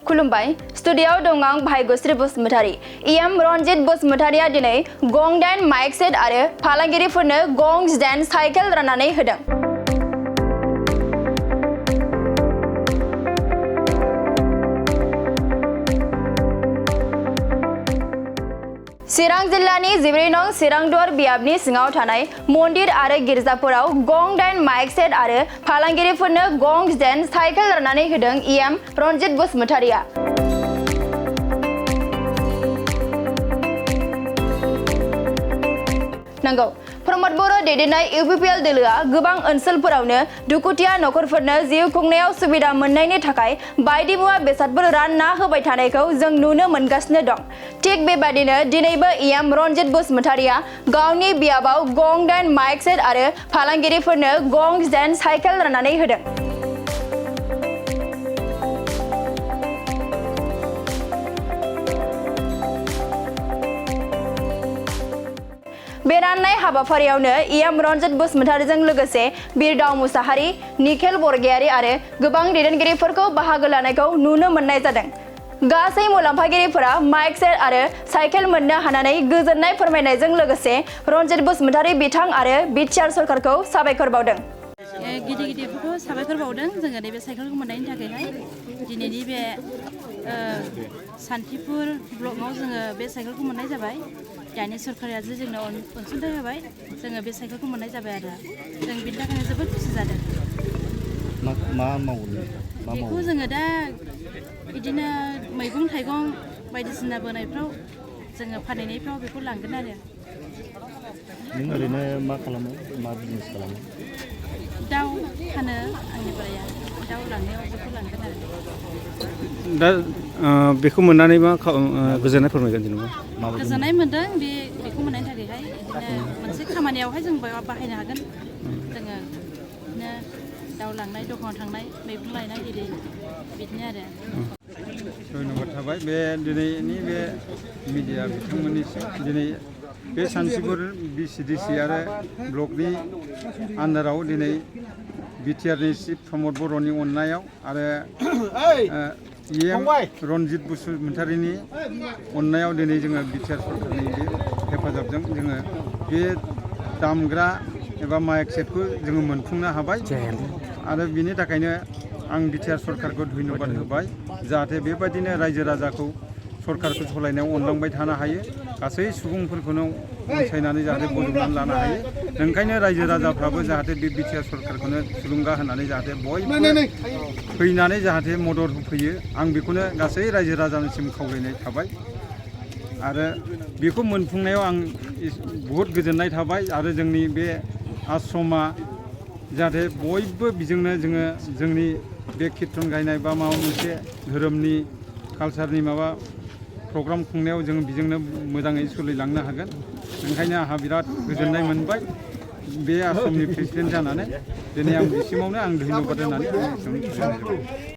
खुलुमबाय स्टुडियोआव दं आं भाग्यश्री बसुमतारी इएम रनजित बसुमतारिया दिनै गं 8 माइक सेट आरो फालांगिरिफोरनो गं 10 साइकेल राननानै होदों। चिरां जिल्लानि 14 नं चिरांदुवार बियाबनि सिङाव थानाय मन्दिर आरो गिर्जाफोराव गं 8 माइक सेट आरो फालांगिरिफोरनो गं 10 साइकेल राननानै होदों इएम रनजित बसुमतारिया। नंगौ प्रमद बर' दैदेननाय इउपिपिएल दोलोआ गोबां ओनसोलफोरावनो दुखुथिया नखरफोरनो जिउ खुंनायाव सुबिदा मोननायनि थाखाय बायदि मुवा बेसादफोर रानना होबाय थानायखौ जों नुनो मोनगासिनो दं। थिग बेबादिनो दिनैबो इएम रनजित बसुमतारिया गावनि बियाबाव गं 8 माइक सेट आरो फालांगिरिफोरनो गं 10 साइकेल राननानै होदों। बे राननाय हाबाफारियावनो इएम रनजित बसुमतारिजों लोगोसे बिरदाव मुसाहारि, निखेल बरगयारि आरो गोबां दैदेनगिरिफोरखौ बाहागो लानायखौ नुनो मोननाय जादों। गासै मुलाम्फागिरिफोरा माइक सेट आरो साइकेल मोननो हानानै गोजोननाय फोरमायनायजों लोगोसे रनजित बसुमतारि बिथां आरो बिटिआर सरकारखौ साबायखर बावदों। गिदिरफोरखौ साबायखर बावदों जोङो नैबे साइकेलखौ मोननायनि थाखायहाय दिनैनि बे सान्तिपुर ब्लकआव जोङो बे साइकेलखौ मोननाय जाबाय। दानि सरकारा जे जोंनो अनसुंथाइ होबाय जोङो बे साइकेलखौ मोननाय जाबाय आरो जों बिनि थाखायनो जोबोद खुसि जादों। मा मावो बेखौ जोङो दा बिदिनो मैगं थाइगं बायदिसिना बोनायफ्राव जोङो फानहैनायफ्राव बेखौ लांगोन आरो। नों ओरैनो मा खालामो मा बिजनेस खालामो? दाउ फानो आंनि बोराया दाउ लांनायाव बेखौ लांगोन आरो। दा बेखौ मोननानै मा गोजोननाय फोरमायगोन जेनेबा? गोजोननाय मोनदों बेखौ मोननायनि थाखायहाय बिदिनो मोनसे खामानियावहाय जों बाहायनो हागोन। जोङो बिदिनो दाउ लांनाय दखानाव थांनाय मैगं लायनाय बिदिनो आरो। धन्यबाद थाबाय बे दिनैनि बे मिडिया बिथांमोननिसिम दिनै बे सान्तिपुर बिसिडिसि आरो ब्लकनि आन्दाराव दिनै बिटिआरनि चिफ प्रमद बर'नि अननायाव आरो इएम रनजित बसुमतारिनि अननायाव दिनै जोङो बिटिआर सरकारनि बे हेफाजाबजों जोङो बे दामग्रा एबा माइक सेटखौ जोङो मोनफुंनो हाबाय आरो बिनि थाखायनो आं बिटिआर सरकारखौ धन्यबाद होबाय जाहाथे बेबायदिनो रायजो राजाखौ सरकारखौ सालायनायाव अनलांबाय थानो हायो गासै सुबुंफोरखौनो अनसायनानै जाहाथे बजबनानै लानो हायो। ओंखायनो रायजो राजाफ्राबो जाहाथे बे बिटिआर सरकारखौनो थुलुंगा होनानै जाहाथे बयबो फैनानै जाहाथे मदद होफैयो आं बेखौनो गासै रायजो राजानिसिम खावलायनाय थाबाय आरो बेखौ मोनफुंनायाव आं बहुद गोजोननाय थाबाय आरो जोंनि बे आश्रमा जाहाथे बयबो बेजोंनो जोङो जोंनि बे कीर्तन गायनाय बा माबा मोनसे धोरोमनि कालचारनि माबा प्रग्राम खुंनायाव जों बेजोंनो मोजाङै सोलिलांनो हागोन। ओंखायनो आंहा बिराद गोजोननाय मोनबाय बे आश्रमनि प्रेसिडेन्ट जानानै दिनै आं बिसिमावनो आं धन्यबाद होनानै